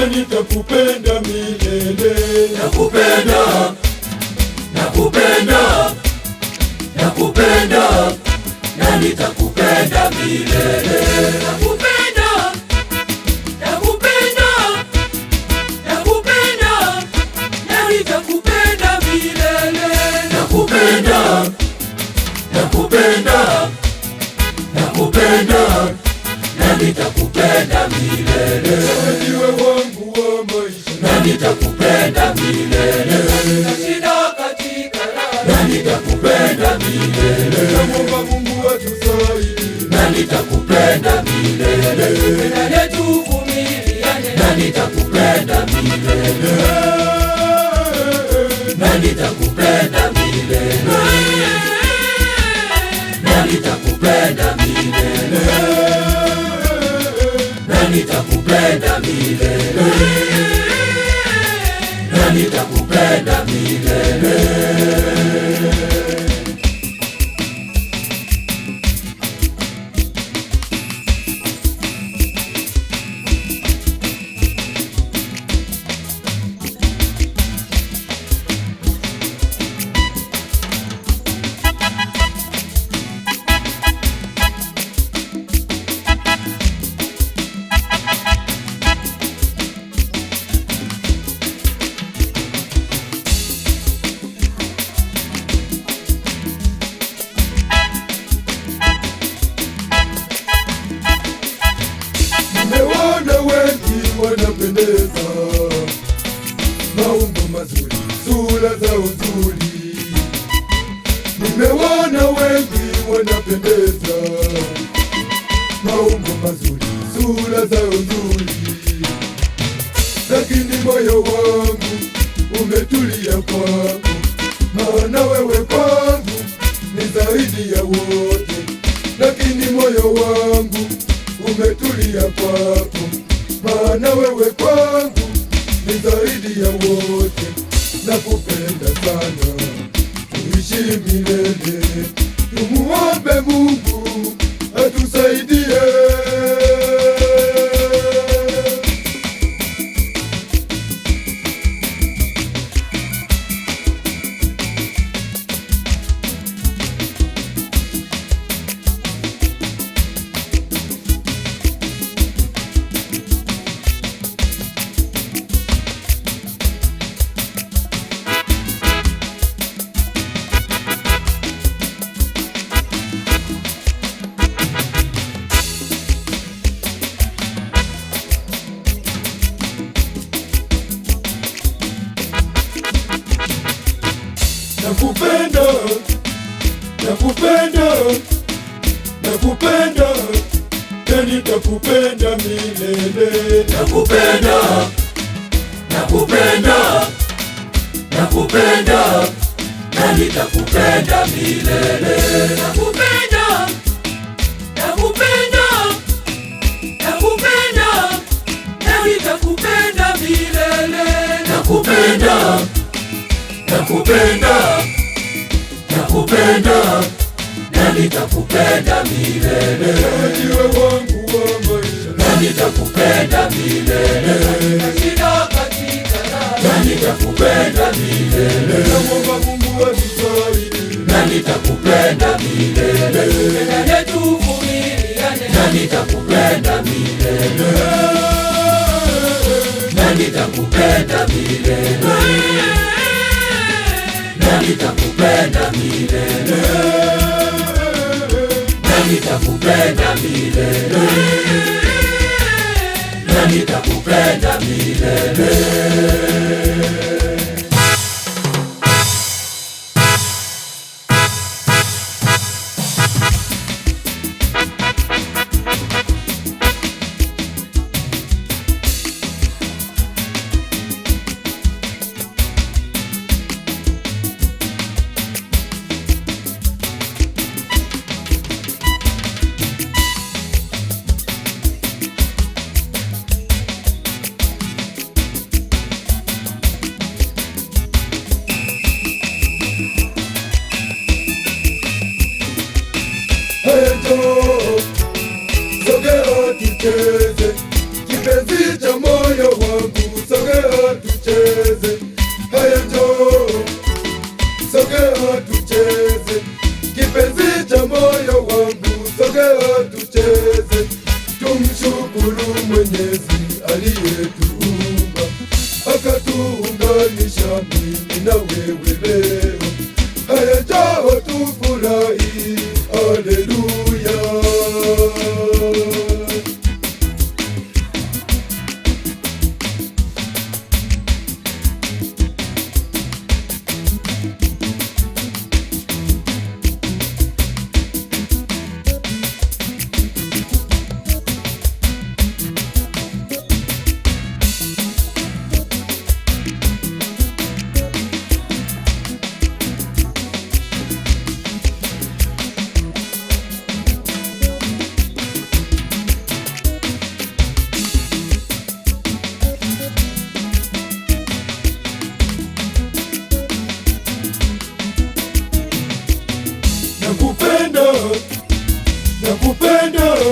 na nitakupenda milele. Nakupenda, nakupenda, nakupenda, na nitakupenda milele. Nakupenda, nakupenda, nakupenda, na nitakupenda milele. Nakupenda, nakupenda, nakupenda, na nitakupenda milele. Ndiwe wangu wa maisha, Na nitakupenda milele. Shida katika raha, Na nitakupenda milele. namuomba Mungu atusaidie. Na nitakupenda milele. tupendane, tuvumiliane, Na nitakupenda milele. Na nitakupenda milele. Na nitakupenda milele. Na nitakupenda milele. Na nitakupenda milele. Nimeona wengi wanapendeza, maumbo mazuri, sura za uzuri. Nimeona wengi wanapendeza, maumbo mazuri, sura za uzuri, lakini moyo wangu umetulia kwako, maana wewe kwangu ni zaidi ya wote. Lakini moyo wangu umetulia kwako, maana wewe kwangu ni zaidi ya wote. Nakupenda sana, tuishi milele, tumuombe Mungu atusaidie. Nakupenda, nakupenda, nakupenda, na nitakupenda milele. Nakupenda, nakupenda, nakupenda, na nitakupenda milele. nakupenda, nakupenda, nakupenda, na nitakupenda milele. Nakupenda, nakupenda, nakupenda, na nitakupenda milele. Ndiwe wangu wa maisha, Na nitakupenda milele. Shida katika raha, Na nitakupenda milele. namuomba Mungu atusaidie. Na nitakupenda milele. tupendane, tuvumiliane, Na nitakupenda milele. Na nitakupenda milele. Na nitakupenda milele. Na nitakupenda milele. Na nitakupenda milele. Aliyetuumba akatuunganisha mimi na wewe leo. Haya njoo tufurahi, haleluya. Nakupenda.